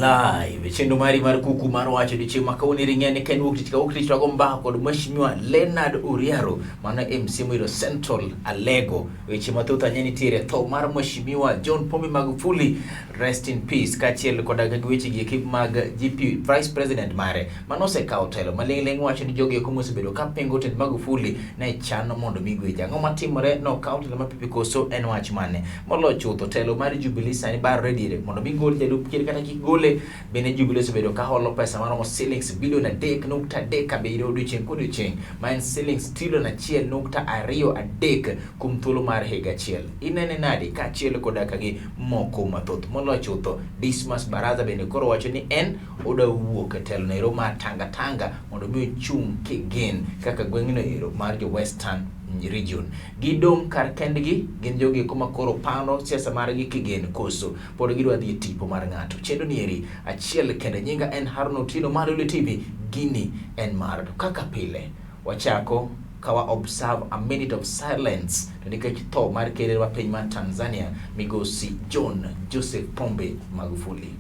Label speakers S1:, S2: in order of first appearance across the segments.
S1: Live chenro mari mar kuku mar wacho odiochieng' ma kawuono eri ng'e ni ka en wuok tich ka wuok tich wago mbaka kod Mheshimiwa Leonard Oriaro mano MC Moiro Central Alego. Weche mathoth ahinya nitiere tho mar Mheshimiwa John Pombe Magufuli rest in peace kaachiel koda gi weche gi eki mag GP Vice President mare mano osekawo telo maling'ling' wacho ni jogi eko mosebedo ka pingo tend Magufuli ne chano mondo mi gweche. Ang'o matimore nokaw telo mapiyo koso en wach mane? Moloyo chutho telo mar Jubilee sani barore diere mondo mi gol jalup ker kata kik gole. Bende Jubilee osebedo ka holo pesa maromo shillings bilion 3.37 odiochieng' kodiochieng' ma en shillings trilion 1.23 kuom thuolo mar higa achiel. Inene nade kaachiel koda ka gi moko mathoth. Moloyo chutho Dismas Baraza bende koro wacho ni en odwa wuok e telo ero mar Tanga Tanga mondo mi ochung' kigen kaka gweng'no ero mar jo Western region. Gidong' kar kendgi, gin jogi eko ma koro pano siasa margi kigen koso pod gidwa dhi e tipo mar ng'ato. Chenro ni eri achiel kende nyinga en Harun Otieno mar Lolwe TV, gini en mar to kaka pile wachako ka wa observe a minute of silence to nikech tho mar ker wa piny mar Tanzania migosi John Joseph Pombe Magufuli.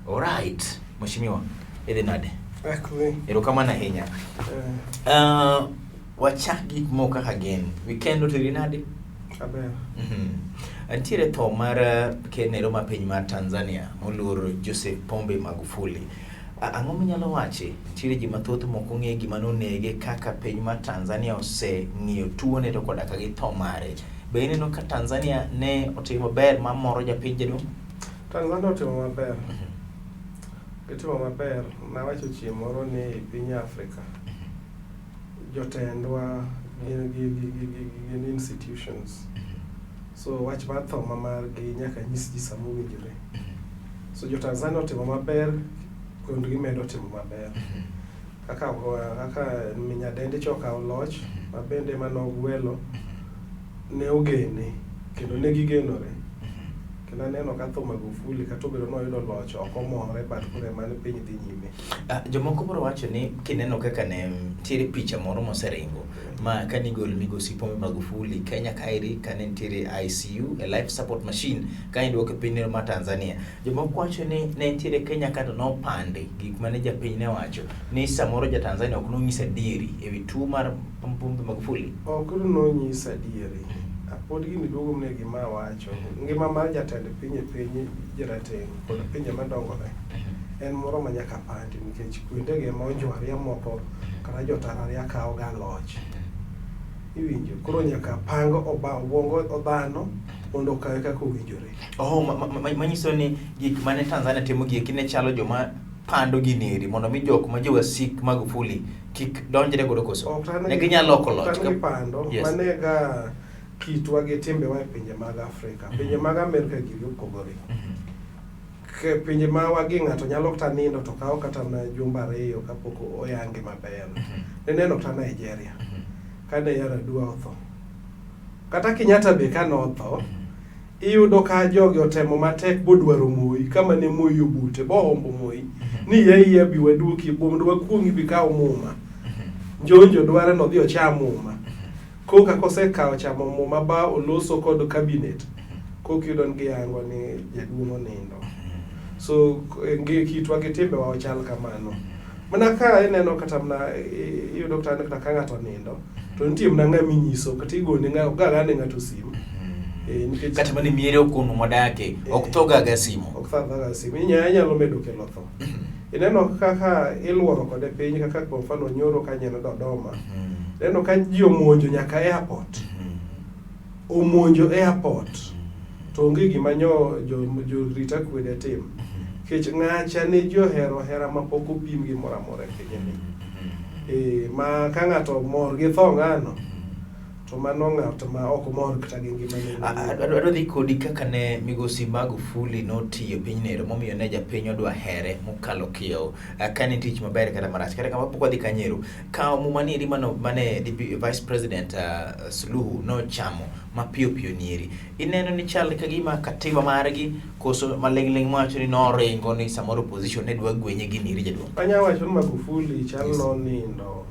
S1: Alright, mheshimiwa, idhi nade?
S2: Akwe.
S1: Erokamano ahinya. Wachak gik moko kaka gin. Weekend oteri nade?
S2: Aber.
S1: Nitiere tho mar ker nero ma piny mar Tanzania moluor Joseph Pombe Magufuli. Ang'o minyalo wache? Nitiere ji mathoth mok ong'e gima nonege kaka piny mar Tanzania oseng'iyo tuone to koda ka gi tho mare. Be ineno ka Tanzania ne otimo maber mamoro japiny jaduong'?
S2: Tanzania otimo maber. Gitimo maber. Nawacho chieng' moro ni e piny Afrika, jotendwa gin, gin institutions. So wach mar tho ma margi nyaka nyis ji sama owinjore. So jo Tanzania otimo maber kendo gimedo timo maber. Kaka, kaka Nyadendi cha okawo loch, ma bende ema nogwelo, ne ogene kendo ne gigenore. Kendo aneno ka tho Magufuli kata obedo ni oyudo loch ok omore but koro ema ne piny dhi nyime.
S1: Jomoko biro wacho ni kineno kaka ne nitiere picha moro moseringo ma kane igolo migosi Pombe Magufuli Kenya kaeri kane nitiere ICU e life support machine ka idwoke piny mar Tanzania. Jomoko wacho ni ne nitiere Kenya ka to nopande gik mane japiny ne wacho ni samoro ja Tanzania ok nonyis adieri ewi tuo mar Pombe Magufuli.
S2: Ok nonyis adieri. Pod gini duogo mana e gima awacho. Ngima mar jatend piny e piny jarateng' kod pinje madongore en moro ma nyaka pandi nikech kuondegi ema onjwaria moko kata jotararia kawo ga loch. Iwinjo? Koro nyaka pang oba obwongo dhano mondo okawe kaka owinjore.
S1: Oh, manyiso ni gik mane Tanzania timo gi eki ne chalo joma pando gini eri mondo mi jok ma jowasik Magufuli kik donjre godo koso. Ne ginyalo loko loch.
S2: Ok gipando.
S1: Yes.
S2: Manega kitwa gi timbewa e pinje mag Afrika. Pinje mag Amerka gigi opogore. Pinje ma wagi ng'ato nyalo kata nindo to kawo kata mana jumbe ariyo kapok oyange maber. Nineno kata Nigeria. Kane Yar'Adua otho. Kata Kenyatta be kane otho, iyudo ka jogi otemo matek bodwaro Moi kama ne Moi obute bohombo Moi ni yie yie bi waduoki mondo wakuong'i bi kaw muma. Njonjo dware nodhi ocham muma. Koka kosekawo chamo muma ba oloso kod cabinet, koka iyudo ni giyango ni jaduong' onindo. So kitwa gi timbewa ochal kamano. Mana ka ineno kata mana iyudo kata ka ng'ato onindo, to nitie mana ng'ama inyiso kata igone ng'a ok ga ne ng'ato simu. Nikech
S1: kata mana miere okunu modake ok tho ga ga simu.
S2: Ok tho ga simu. Inyalo medo kelo tho. Ineno kaka iluoro kode piny kaka kwa mfano nyoro ka nyen Dodoma. Ineno ka ji omonjo nyaka airport. Omonjo airport. To onge gima nyo jorit akwede tim. Nikech ng'acha ne ji ohero hera mapok opim gimoro amora e pinyni. Ma ka ng'ato mor gi tho ng'ano, to mano ng'at ma ok mor kata gi ngimane.
S1: Adwa dhi kodi kaka ne migosi Magufuli notiyo piny nero momiyo ne japiny odwa here mokalo kiewo. Ka ne tich maber kata marach. Kata kama pok wadhi kanyero. Kawo muma ni eri mane Vice President Suluhu nochamo mapiyo piyo nieri. Ineno ni chal ka gima katiba margi koso maling'ling' mawacho ni noringo ni samoro opposition ne dwa gwenye gi niri jaduong'.
S2: Anya wacho ni Magufuli chal nonindo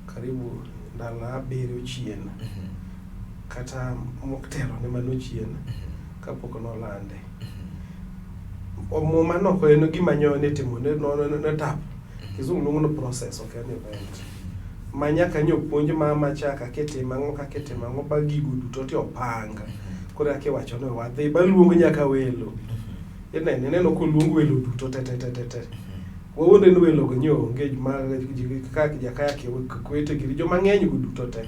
S2: karibu ndalo 7 chien. Kata motelo ne mano chien. kapok nolande. Muma no ok en gima nyo nitimo ne no, no, no, tap. Kizungu luongo ni process, ok en event. Ma nyaka nyo puonj mama cha kaka itimo ang'o kaka itimo ang'o ba gigo duto te opang. Koro kaka iwacho ni wadhi ba luong nyaka welo. Ineno ineno koluong welo duto te te te te te. Wawuondre ni welo go nyo onge ma kaka Jakaya Kikwete giri joma ng'eny go duto te.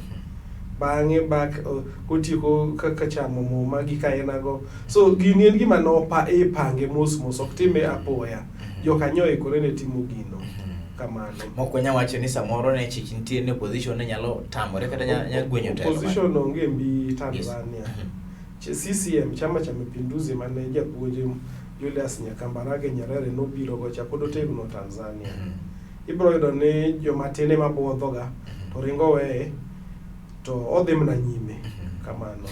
S2: Bang'e bak kotieko kaka chamo muma gi kaenago. So gini en gima nopa ipange mos mos ok time apoya. Jokanyo oikore ne timo gino kamano.
S1: Moko nya wacho ni samoro ne chich nitie ni opposition ne nyalo tamore kata nya gwenyo telo.
S2: Opposition onge mbi Tanzania. CCM, Chama cha Mapinduzi mane japuonj Julius Nyakambarage Nyerere nobiro go cha pod otegno Tanzania. Ibiro yudo ni joma tin ema buodhoga to ringo weye to odhi mana nyime kamano.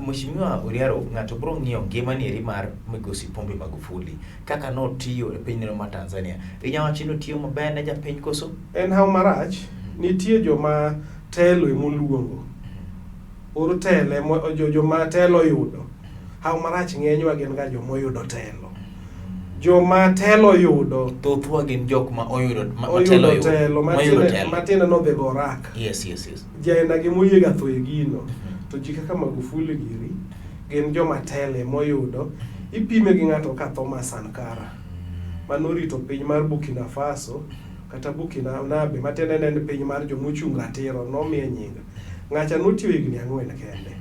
S1: Mheshimiwa Oriaro, ng'ato biro ng'iyo ngima ni eri mar Migosi Pombe Magufuli kaka notiyo e pinyno mar Tanzania. Inyalo wacho ni otiyo maber ne japiny koso?
S2: En haw marach, nitie joma telo emoluongo. Or telo emo, joma telo oyudo. Haw marach ng'enywa gin ga joma oyudo telo. Joma telo oyudo
S1: Thothwa gin jok ma oyudo ma telo
S2: oyudo telo
S1: mayudo telo.
S2: matiende nodhi go rak.
S1: Yes.
S2: Jaenda gi moyiega tho e gino. To ji kaka Magufuli giri gin joma tele moyudo. Ipime gi ng'ato ka Thomas Sankara manorito piny mar Burkina Faso kata Burkina Nabe matiende ne en piny mar jomochung' ratiro nomiye nying. Ng'acha notiyo higni 4 kende.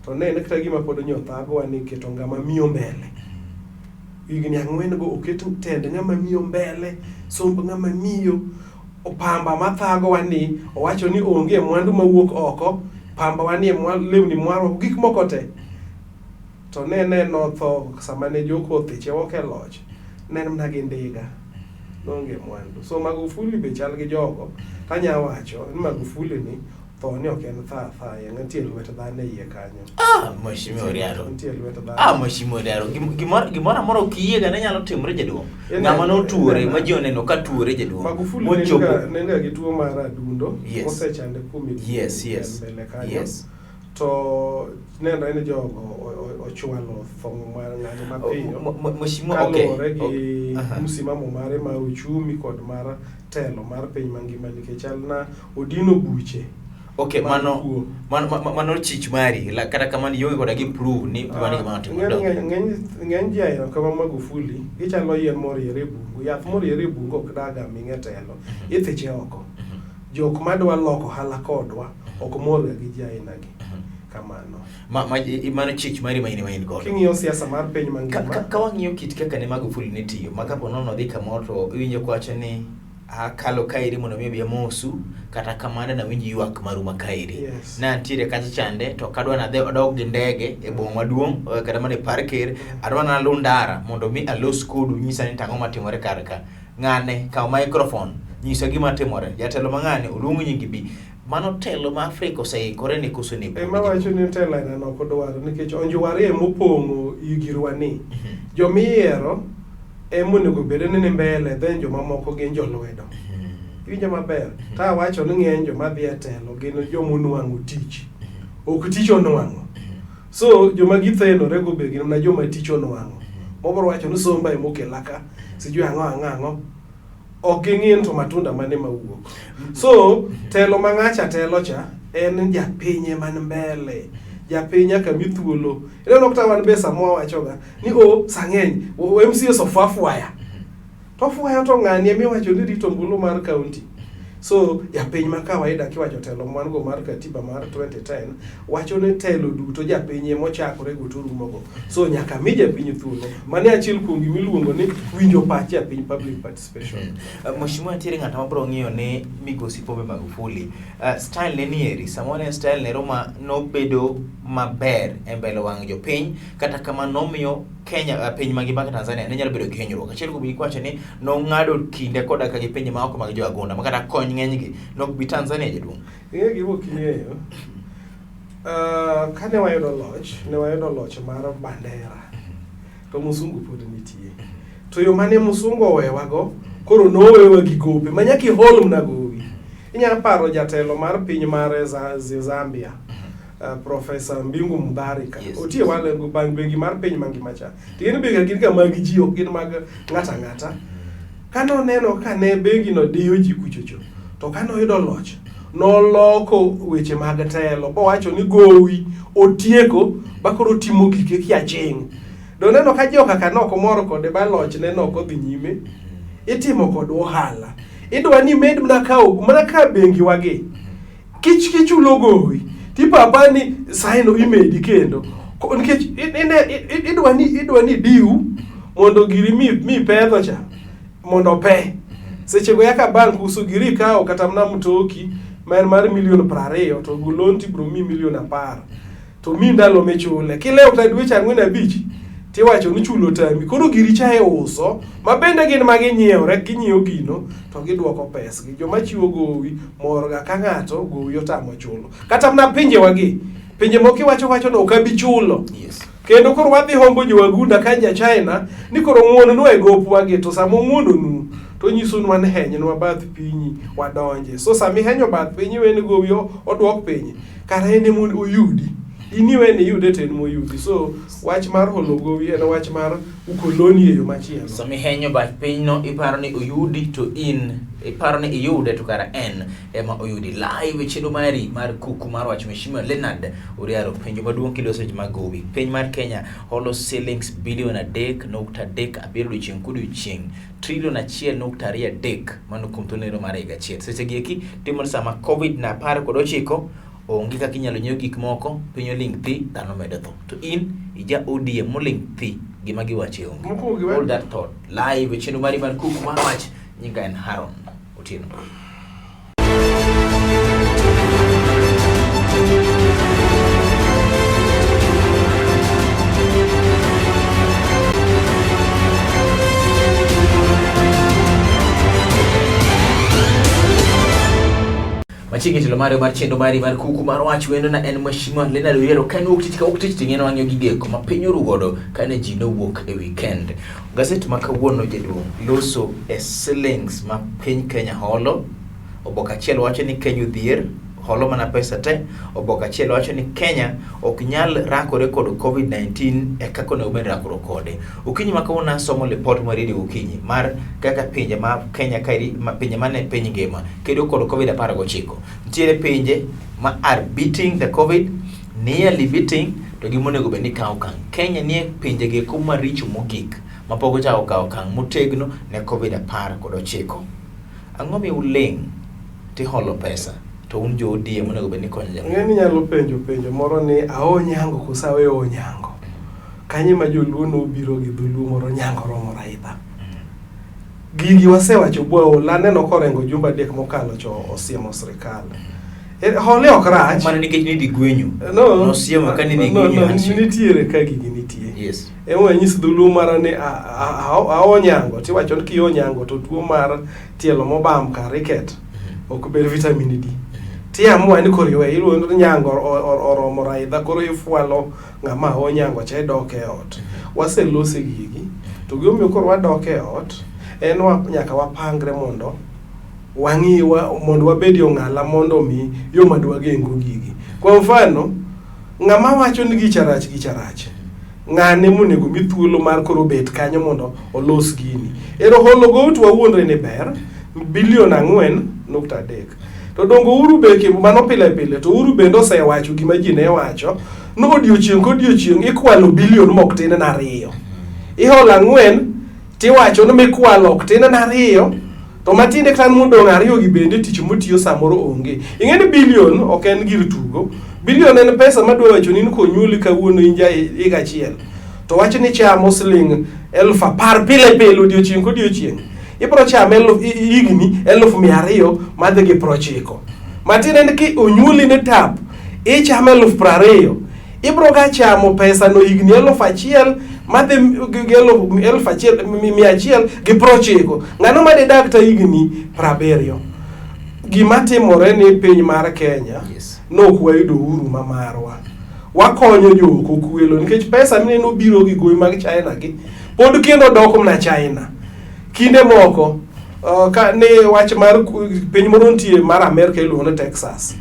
S2: To ne en kata gima pod nyo thagowa ni keto ng'ama miyo mbele. Higni 4 go oket tend ng'ama miyo mbele, somb ng'ama miyo, pamba mathagowa ni owacho ni onge mwandu mawuok oko, pamba wa ni lewni mwarwako, gik moko te. To ne notho sama ne Joko othiche ok e loch, ne en mana gi ndiga, noonge mwandu. So Magufuli be chal gi jogo, tanya wacho ni Magufuli ni tho ni ok en tho athaya, nitie lwet dhano e iye kanyo.
S1: Mheshimiwa Oriaro.
S2: Nitie lwet dhano.
S1: Mheshimiwa Oriaro, gimoro amora ok iyiega ne nyalo timore jaduong'. Ng'ama notuore ma ji oneno ka tuore jaduong'.
S2: Magufuli ne niga gi tuo mar adundo, mosechande kuom higni mbele kanyo. To nenre ni jogo ochwalo tho mar ng'anyo mapiyo.
S1: Mheshimiwa, okay.
S2: Kaluwore gi msimamo mare mar uchumi kod mar telo mar piny mangima nikech chal na odino buche.
S1: Okay, mano chich mari, kata kamano ionge koda gi prove ni mano gima notimore.
S2: Ng'eny ji ahero kama Magufuli, gichalo yien moriere e bungu. Yath moriere e bungu ok dag aming'a e telo. Ithiche oko. Jok madwa loko ohala kodwa ok morga gi ji aina gi. Kamano.
S1: Mano chich mari ma in ema in godo.
S2: King'iyo siasa mar piny mangima.
S1: Ka wang'iyo kit kaka ne Magufuli ne tiyo, ma kapo nono odhi kamoro to iwinjo kowacho ni akalo kaeri mondo mi abi amosu, kata kamano nawinj ywak maru ma kaeri. Ne antiere kacha chande to kadwa nadhi adog gi ndege e boma maduong', kata mana e par ker, adwa naluw ndara mondo mi alos kodu, nyisa ni tang'o matimore kar ka. Ng'ane kaw microphone, nyisa gima timore. Jatelo ma ng'ane oluong nyingi bi. Mano telo ma Afrika oseikore ni koso ne
S2: Ema wacho ni telo aina no ok odwaro nikech onjwari mopong'o girwa ni. Jomiyiero ema onego bed ni ni mbele then jomamoko gin jolwedo. Iwinjo maber? Ta awacho ni ng'eny joma dhi e telo gin joma onwang'o tich. Ok tich onwang'o. So joma githenore go be gin mana joma tich onwang'o. Mobro wacho ni somba ema okela ka, sijui ang'o ang'o ang'o. Ok ging'i to matunda mane mawuok. So telo ma ng'acha telo cha en japiny ema ni mbele. Japiny nyaka mi thuolo. Ineno kata wan be sama wawachoga ni o sa ng'eny MCAs ofwafwaya. To ofwayo to ng'ani ema iwacho ni rito ombulu mar county. So japiny ma kawaida kiwacho telo mwan go mar katiba mar 2010 wacho ni telo duto japiny ema ochakore go to rumo go. So nyaka mi japiny thuolo. Mano e achiel kuom gima iluongo ni winjo pach japiny, public participation.
S1: Mheshimiwa, nitiere ng'at ma biro ng'iyo ni Migosi Pombe Magufuli. Style ne nieri, samoro en style nero ma nobedo maber e mbele wang' jopiny, kata kamano nomiyo Kenya, piny mangima kaka Tanzania ne nyalo bedo gi hinyruok. Achiel kuom gik wacho ni nong'ado kinde koda ka gi pinje maoko mag jo Agunda, ma kata kony ng'enygi nok bi Tanzania jaduong'.
S2: Ing'e gima ok ing'eyo. Kane wayudo loch, ne wayudo loch mar bandera. To musungu pod nitie. To yo mane musungu owewago, koro nowewa gi gope, ma nyaka ihol mana gowi. Inyalo paro jatelo mar piny mar Zambia. Professor Mbingu Mudharika
S1: Yes.
S2: otiye wale bang bengi mar piny mangima cha to gin bengi gin ga mag ji ok gin mag ng'ata ang'ata kane oneno ka ne bengi no diyo ji kuchocho to kane oyudo loch noloko weche mag telo bowacho ni gowi otieko ba koro otimo gike kiaching' doneno ka joka ka nok omor kode ba lochne nok odhi nyime itimo kod ohala idwa ni med mana kawo mana ka bengi wagi kich kichulo gowi tipapa ni saino imedi kendo nikech idwa ni idwa ni diw mondo giri mi, mi pedho cha mondo ope sechego yaka bank uso giri ikawo kata mana mtoki ma en mar milion 20 to golon tibro mi milion 10 to mi ndalo michule kilewo kata dweche 4 5 tiwacho ni chulo tami koro giri cha iuso ma bende gin ma ginyiewre ginyiewo gino to giduoko pesgi joma chiwo gowi morga ka ng'ato gowi otamo chulo kata mana pinjewagi pinje moko iwacho wacho ni ok abi chulo
S1: Yes.
S2: kendo koro wadhi hombo jowagunda ka ja China ni koro ng'uononwa e gopwa gi to sama ong'uononu to onyisonwa ni henynwa bath pinyi wadonje so sama ihenyo bath piny iweni gowi oduok piny kara en ema oyudi in iwe ni iyude to en moyudi so wach mar holo gowi en wach mar ukoloni e yo machielo
S1: Sama ihenyo bath pinyno iparo ni oyudi to in iparo ni iyude to kara en ema oyudi. Live e chenro mari mar kuku mar wach Mheshimiwa Leonard Oriaro penjo maduong' kiloso weche mag gowi. Piny mar Kenya holo shillings bilion 3.37 odiochieng' kodiochieng' trilion 1.23 mano kuom thuolo mar higa achiel. Seche gi eki timore sama Covid na 19 onge kaka inyalo nyiew gik moko, piny oling' thi, dhano medo tho. To in ija ODM moling' thi, gima giwacho onge.
S2: Mokwongo giwa-
S1: Hold that thought. Live e chenro mari mar kuku mar wach, nyinga en Haron Otieno. Machiegni telo mare mar chenro mari mar kuku mar wach wendo na en Mheshimiwa Leonard Oyiero ka en wuok tich ka wuok tich ting'eno wang'iyo gigeko ma piny oru godo kane ji nowuok e weekend. Gaset ma kawuono jaduong' loso e shillings ma piny Kenya holo. Oboke achiel wacho ni Kenya odhier holo mana pesa te. Oboke achiel wacho ni Kenya ok nyal rakore kod COVID-19 e kaka onego bed rakruok kode. Okinyi ma kawuono asomo lipot mar redio gokinyi mar kaka pinje ma Kenya kaeri ma pinje mane piny ngima kedo kod COVID-19. Nitiere pinje ma are beating the COVID, nearly beating, to gi monego bed ni kawo okang'. Kenya nie pinje gi eko maricho mogik mapok ochako kawo okang' motegno ne COVID-19. Ang'o miyo uling' tiholo pesa to un jo ODM onego bed ni konyo japiny?
S2: Ng'e ni nyalo penjo penjo moro ni aho nyango koso aweyo onyango. Kanye ma joluo nobiro gi dholuo moro nyango romo raidha. Gigi wasewacho bwaol aneno korengo jumbe adek mokalo cho osiemo sirikal. Hole ok rach.
S1: Mana nikech nidhi gwenyo.
S2: No.
S1: Nosiemo ka nidhi
S2: No,
S1: gwenyo
S2: no,
S1: handshake.
S2: nitiere ka gigi nitie.
S1: Yes.
S2: Ema anyis dholuo mara ni aho nyango tiwacho ni kiyo nyango to tuo mar tielo mobam ka ricket ok ber vitamin D. Tiamua ni koro iwe iluongo ni nyango oromo raidha koro ifwalo ng'ama aho nyango cha idok e ot. Waselose gigi to gimomiyo koro wadok e ot en nyaka wapangre mondo wang'i mondo wabed e ong'ala mondo mi yo ma dwageng'go gigi. Kwa mfano ng'ama wacho ni gicha rach gicha rach ng'ane monego mi thuolo mar koro bet kanyo mondo olos gini. Ero holo gowi to wawuondre ni ber bilion 4.3 to dongo Uhuru be mano pile pile to Uhuru bende osewacho gima ji ne wacho ni odiochieng' kodiochieng' ikwalo bilion mok tin na 2. Iholo 4 tiwacho ni mikwalo ok tin na 2 to matinde kata modong' 2 gi bende tich motiyo samoro onge. Ing'e ni bilion ok en gir tugo. Bilion en pesa madwa wacho ni in konyuoli kawuono in ja higa achiel. To wach ni chamo siling 10,000 pile pile odiochieng' kodiochieng'. Ibro chame higni 290. Matiende ni ki onyuoli ni tap ichamo 20,000 ibro ga chamo pesa no higni 1,000 madhi gi 1,190. Ng'ano madidag ta higni 70. Gima timore ni piny mar Kenya
S1: Yes.
S2: nok wayudo uhuru ma marwa. Wakonyo joko kwelo nikech pesa mineno biro gi gowi mag China gi pod kendo dok mana China. Kinde moko ka ne wach mar piny moro nitie mar Amerka iluongo ni Texas.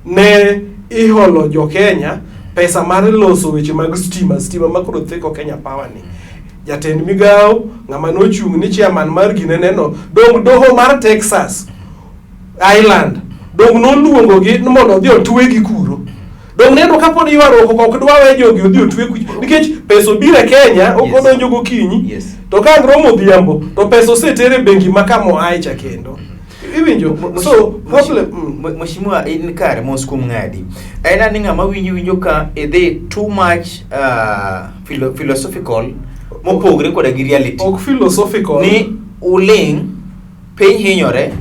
S2: Ne Iholo jo Kenya pesa mar loso weche mag stima, stima ma koro theko Kenya Power ni. Jatend migawo ng'ama nochung' ni chairman mar ginene no dong doho mar Texas Island dong noluongo gi ni mondo odhi otwegi kuro. Dong neno kapod ywaruok ok dwa we jogi odhi otwe kucho nikech pesa obiro e Kenya ok odonjo gokinyi to ka ang' romo odhiambo to pesa oseter e bengi ma kama oaye cha kendo. Iwinjo? So problem
S1: Mheshimiwa in kare mos kuom ng'adi. En ni ng'ama winjo winjo ka idhi too much philosophical mopogre koda gi reality.
S2: Ok philosophical.
S1: Ni uling' piny hinyore,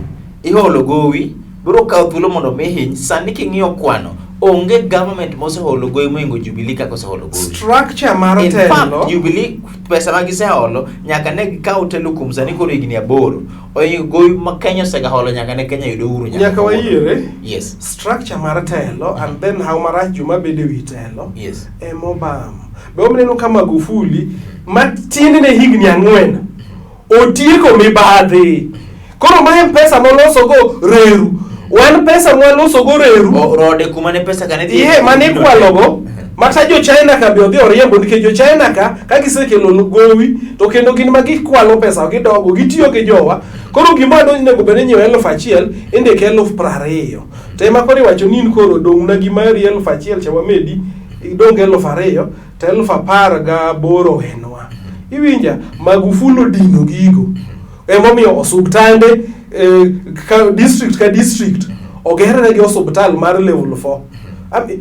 S1: iholo gowi, biro kawo thuolo mondo mi hiny. Sani king'iyo kwano, onge government moseholo gowi mohingo Jubilee kaka oseholo gowi.
S2: Structure mar
S1: In
S2: telo.
S1: fact, Jubilee pesa ma giseholo nyaka ne gikaw telo kuom sani koro higni 8. Ohingo gowi ma Kenya osegaholo nyaka ne Kenya yud uhuru nyaka
S2: Nyaka
S1: kawuono.
S2: wayiere.
S1: Yes.
S2: Structure mar telo and then how marach joma bedo e wi telo
S1: Yes.
S2: emobam. Be omineno ka Magufuli matin ne higni 4 otieko mibadhi. Koro ma en pesa molosogo reru. Wan pesa mwalosogo reru.
S1: O, rode kuma ne pesa ka ne dhi.
S2: Ihe mane ikwalogo makata jo China ka be odhi oriembo nikech jo China ka ka gisekelo gowi to kendo gin ma gikwalo pesa gidogo gitiyo gi jowa koro gima onego bed ni nyiewo 1000 indike 20,000 to ema koro iwacho ni in koro dong'na gi mari 1000 cha wamedi idong 2000 to 18,000 wenwa iwinja Magufuli odino gigo emomiyo osuptande ka district ka district ogerne gi osuptal mar level 4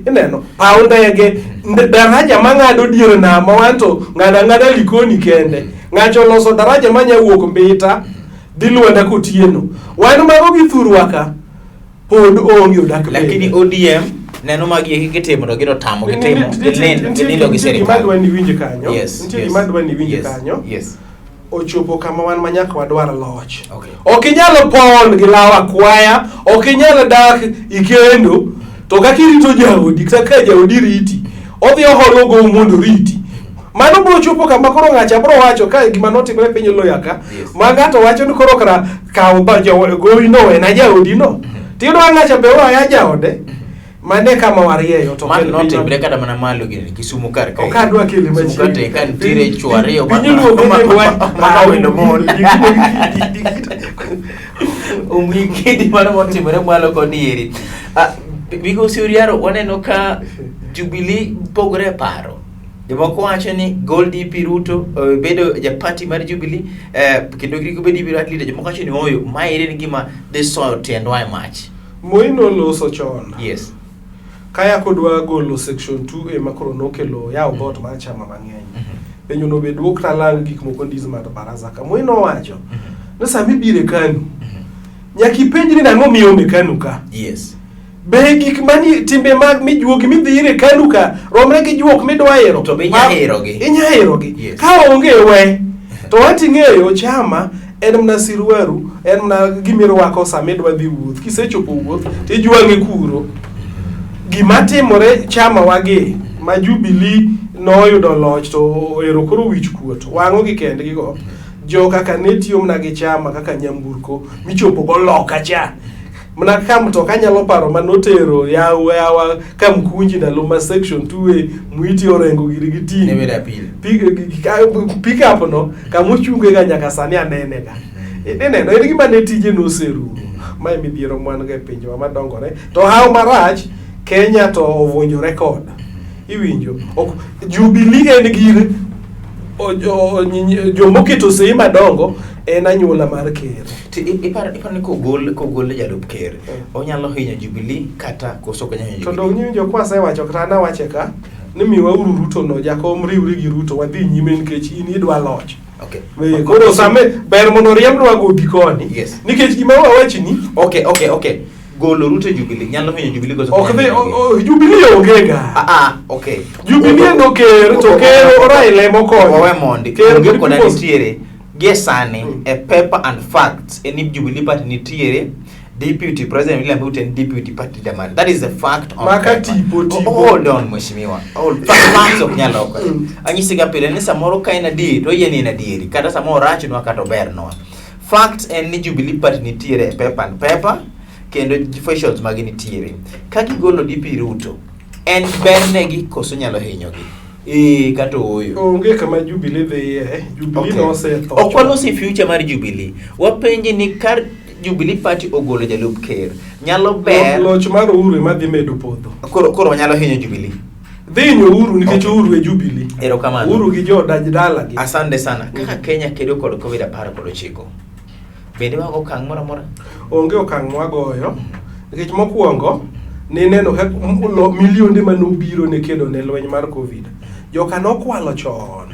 S2: ineno paw ndege daraja mang'ado dier nam ma wanto ng'ado ang'ada Likoni kende ng'acho oloso daraja manya wuok Mbita dhi Lwanda Kotieno wan mago gi thurwa ka pod onge odak
S1: Lakini ODM neno magi eki kitimo to gino tamo gitimo ginindo ginindo gi
S2: Nitie gima
S1: sirikal.
S2: adwa ni iwinj kanyo
S1: Yes.
S2: nitie
S1: yes,
S2: gima adwa ni iwinj
S1: yes,
S2: kanyo
S1: Yes.
S2: ochopo kama wan ma nyaka wadwar loch.
S1: Okay.
S2: Ok inyal pon gi law akwaya, ok inyal dak ikendo, to kaka irito jaodi, kata ka jaodi riti, odhi oholo gowi mondo oriti. Mano biro chopo kama koro ng'acha biro wacho ka gima notimore piny Luya ka,
S1: Yes.
S2: ma ng'ato wacho ni koro kara kaw ba gowi no wena jaodi no. Tiyudo ka ng'acha be oya jaode, mane kama warieyo to
S1: Mano
S2: ok en piny
S1: notimre kata mana malo gini Kisumu kar kae.
S2: Ok adwa kele
S1: Kisumu
S2: machiegni.
S1: kar ka nitiere chwo ariyo ma-
S2: Piny luo
S1: ma-
S2: bende
S1: ma wendo mon. Umwikidi mano motimore mwalo koni eri. Ah, Migosi Uriaro waneno ka Jubilee pogore e paro. Jomoko wacho ni gol DP Ruto bedo ja party mar Jubilee kendo kik obed DP leader. Jomoko wacho ni ooyo mae en gima dhi soyo tiendwa e mach.
S2: Moi noloso chon.
S1: Yes.
S2: Kaya kodwa golo section 2A ma koro nokelo yawo dhoot mar chama mang'eny. Penjo no be duok talang gik moko ndiz mar baraza ka. Moi nowacho ni sama ibiro e KANU, nyaka ipenjri ni ang'o miome KANU ka.
S1: Yes.
S2: Be gik mani timbe mag mijuogi midhi ire KANU ka romre gi juok midwa ero.
S1: To be inya herogi.
S2: Inya herogi.
S1: Yes.
S2: Ka onge we. To wating'eyo chama en mana siruaru, en mana gimirwako sama idwa dhi wuoth. Kisechopo wuoth tijwang'e kuro. Gima timore chama wagi ma Jubilee noyudo loch to ero koro wich kuot wang'o gi kendgi go. Jo kaka ne tiyo mana gi chama kaka nyamburko michopo go loka cha. Mana ka mtoka nyalo paro manotero yawa yawa Kamkunji ndalo ma section 2A Mwiti Orengo giri gi ting'.
S1: Ne bedo apil.
S2: Pick up no kamochunge ga nyaka sani anene ga. Ineno en gima ne tije noserumo. Mae midhiero mwan go e pinjewa madongore. To haw marach Kenya to ovunjo record. Iwinjo? Ok Jubilee en gir jomoketo sei madongo en anyuola mar ker.
S1: To iparo ni kogol jalup ker onyalo hinyo Jubilee kata koso ok onyal hinyo
S2: To
S1: Jubilee?
S2: dong iwinjo kwasewacho kata an awache ka ni miwa uru Ruto no jakom riwri gi Ruto wadhi nyime nikech in idwa loch.
S1: Okay.
S2: Koro same ber mondo riembnwa gobi koni.
S1: Yes.
S2: Nikech gima wawachni
S1: Okay. Golo Ruto e Jubilee nyalo hinyo Jubilee koso
S2: ok
S1: ok
S2: dhi
S1: nyal hinyo Jubilee?
S2: Jubilee onge ga.
S1: Okay.
S2: Jubilee no ker to ker Raila emokonyo.
S1: Wawe mondi.
S2: Ker
S1: Onge koda
S2: People's-
S1: nitiere. Gie sani e paper and facts en ni Jubilee Party nitiere Deputy President William Ruto en Deputy Party Leader mare. That is the fact on
S2: Maka
S1: paper.
S2: tipo, tipo.
S1: Hold on mheshimiwa. Hold. Facts ok nyal lokore. Anyisi ga pile ni samoro ka en adieri to oyie ni en adieri. Kata samoro orachnwa kata obernwa. Fact en ni Jubilee Party nitiere e paper and paper. Kendo officials magi nitiere. Ka gigolo DP Ruto, en ber negi koso nyalo hinyogi? Ee, kata ooyo.
S2: Onge kama Jubilee dhiye. Jubilee
S1: Okay.
S2: nosetho.
S1: Ok walosi future mar Jubilee. Wapenji ni kar Jubilee Party ogolo jalup ker, nyalo ber
S2: Loch mar Uhuru ema dhi medo podho.
S1: koro wanyalo hinyo Jubilee.
S2: Dhi hinyo Uhuru nikech
S1: Okay.
S2: Uhuru e Jubilee.
S1: Erokamano.
S2: Uhuru gi jodaj dalagi.
S1: Asante sana. Kaka Kenya kedo kod Covid 19. Bende wago okang' moro amora?
S2: Onge okang' mwagoyo nikech mokwongo nineno ka milionde manobiro ne kedo ne lweny mar Covid. Joka nokwalo chon.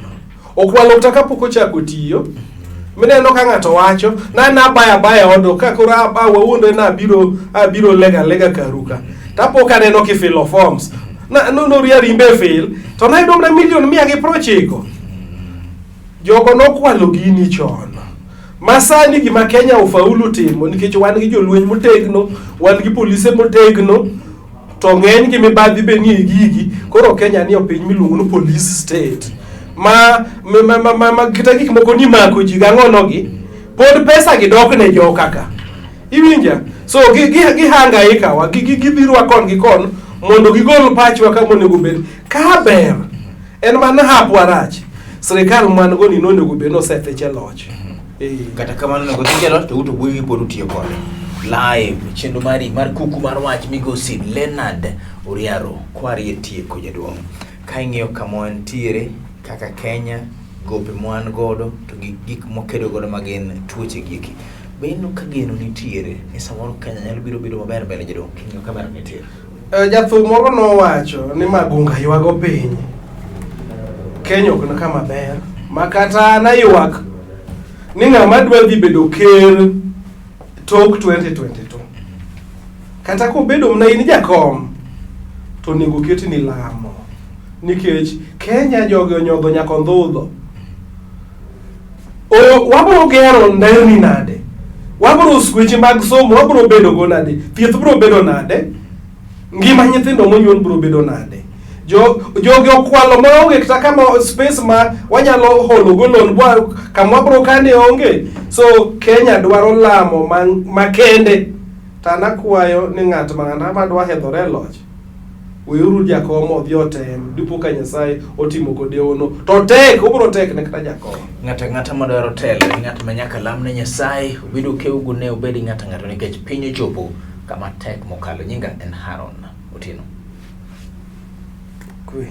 S2: Okwalo kata kapok ochako tiyo. Mineno ka ng'ato wacho na nabaya abaya odo ka koro wawuondre na abiro lega lega karuka. Tapo ka aneno kifilo forms. Na no noria rimbe fil to nayudo mana milion 190. Jogo nokwalo gini chon. Masani gima Kenya ofaulu timo nikech wan gi jolweny motegno, wan gi polise motegno, to ng'eny gi mibadhi be nie gigi. Koro Kenya ni e piny miluongo ni police state. Ma, ma, ma, ma, ma, ma kata gik moko ni mako ji gang'ono gi, pod pesa gi dok ne joka ka. Iwinja? So gi gi gihangaika wa, gi gi gidhirwa kon gi kon mondo gigol pachwa kama onego bed. Ka ber, en mana hapwa rach. Sirikal man go ni nonego bed ni osethich e loch.
S1: Kata kamano onego dhich e loch to uto wuoyi pod utiyo kode. Live chenro mari mar kuku mar wach migosi Leonard Oriaro kwari e tieko jaduong'. Ka ing'iyo kama wantiere kaka Kenya, gope mwan godo to gi gik mwakedo godo ma gin tuoche gieki. Be ineno ka geno nitiere ni samoro Kenya nyalo biro bedo maber mbele jaduong' king'iyo kamera nitiere?
S2: Jathum moro nowacho ni Magunga ywago piny. Kenya ok ni kama ber. Ma kata an aywak ni ng'ama dwa dhi bedo ker tok 2022. Kata kobedo mana in jakom to onego ketni lamo. Nikech Kenya jogi onyodho nyaka ondhudho. Wabro gero nderni nade? Wabro skweche mag somo wabro bedo go nade? Thieth bro bedo nade? Ngima nyithindo monyuol bro bedo nade? Jogi okwalo maonge kata kama space ma wanyalo holo go loan bwa kama wabro kane onge. So Kenya dwaro lamo makende. To an akwayo ni ng'at ma ng'ata madwa hedhore e loch, weuru jakom odhi otem, dipo ka Nyasaye otimo kode hono. To tek, obro tek ne kata jakom.
S1: Ng'ato ang'ata madwaro telo en ng'at ma nyaka lam ne Nyasaye, obed okewgo ne obed ng'ato ang'ato nikech piny ochopo kama tek mokalo. Nyinga en Haron Otieno.
S2: Kwe.